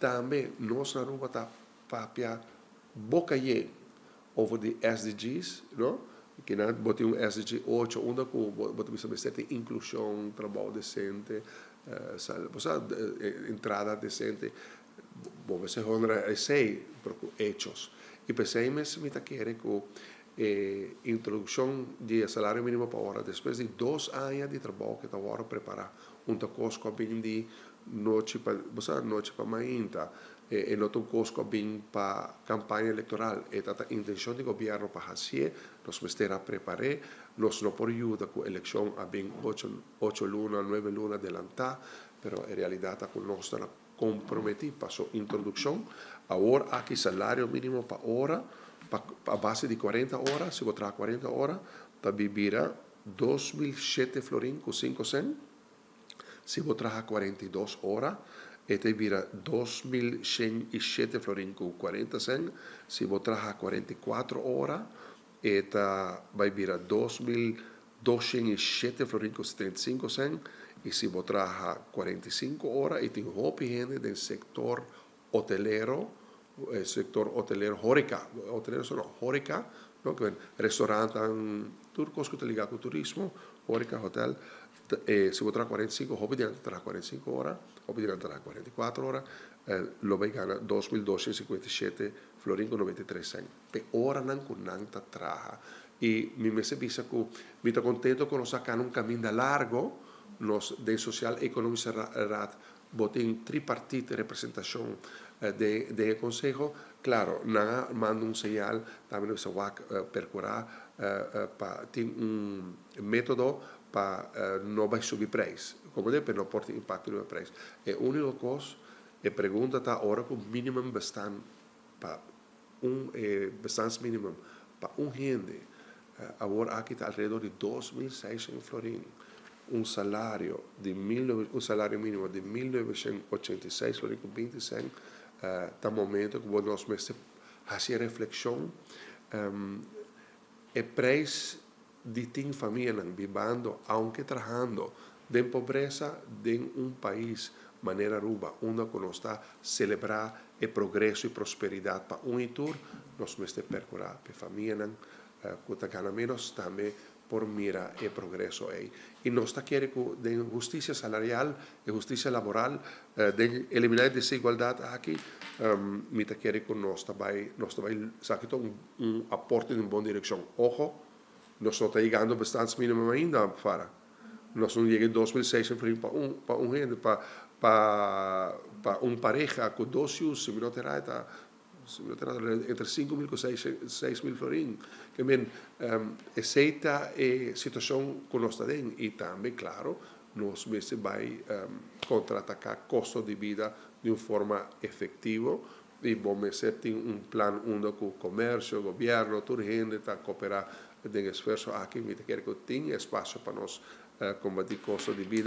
Tambe nos na Aruba ta papia boca yen over di SDGs, no? Cu nan bo tin un SDG 8, unda cu bo ta bisa mester tin inclusion, trabou decente, o entrada decente. Bo mester honra esey, pero cu hechos. Y p'esey mes mi ta kere cu introduccion di salario minimo pa ora, despues di 2 aña di trabou cu ta awor prepara, un cos cu bin di nochi pa, bo nochi pa mainta, e no un cos cu bin pa campaña electoral, e ta intencion di gobierno pa haci. Nos mester a prepara, nos no por yuda cu eleccion a bin 8 luna, 9 luna adelanta, pero en realidad ta cu nos ta comprometi pa su introduccion. Awor aki salario minimo pa ora, pa base di 40 ora, si bo traha 40 ora, ta bira 2007 florin cu 5 cent. Si bo traha 42 ora, e ta bira 2107 florin cu 40 cent. Si bo traha 44 ora, e ta bay bira 2207 florin cu 75 cent. Y si bo traha 45 ora, y tin hopi hende den sector hotelero, sector hotelero, horeca, hotelero no, horeca, no, cu restaurant, tur cos cu ta liga cu turismo, horeca, hotel, si bo traha 45, hopi di traha 45 ora, hopi di traha 44 ora, lo bay gana 2257 florin cu 93 cent. Pe ora nan cu nan ta traha. Y mi mester bisa cu mi ta contento cu nos a cana un caminda largo, nos den Sociaal Economische Raad bo tin tripartite representacion di conseho. Claro, nan a manda un señal, tambe nos a wak percura pa tin un metodo pa no bay subi prijs. Como de, no por tin impacto riba prijs. E unico cos, e pregunta ta ora cu minimum bestaan pa un bestaansminimum pa un hende awor aki ta alrededor di 2600 florin, un salario minimo di 1986 florin cu 20 cent, ta momento cu nos mester haci reflexion e prijs di tin famianan bibando, aunke trahando, den pobresa den un pais manera Aruba, unda cu nos ta celebra e progreso y prosperidad pa un y tur, nos mester percura pa famianan cu ta gana menos tambe por mira e progreso ey. Y nos ta kere cu den husticia salarial y husticia laboral, den elimina e desigualdad aki, mi ta kere cu nos ta bay esaki un aporte den bon direccion. Ojo, nos no ta yegando bestaansminimum ainda, Fara. Nos no yega 2006 pa un hende, pa un pareha cu dos yiu, si mi no ta era, si mi no ta entre 5 mil cu 6 mil florin. Kiermen, esey ta e situacion cu nos ta den. Y tambe, claro, nos mester bay contraataca costo di bida di un forma efectivo y bo mester tin un plan unda cu comercio, gobierno, tur hende ta coopera den esfuerso aki. Mi ta kere cu tin espacio pa nos combati costo di bida.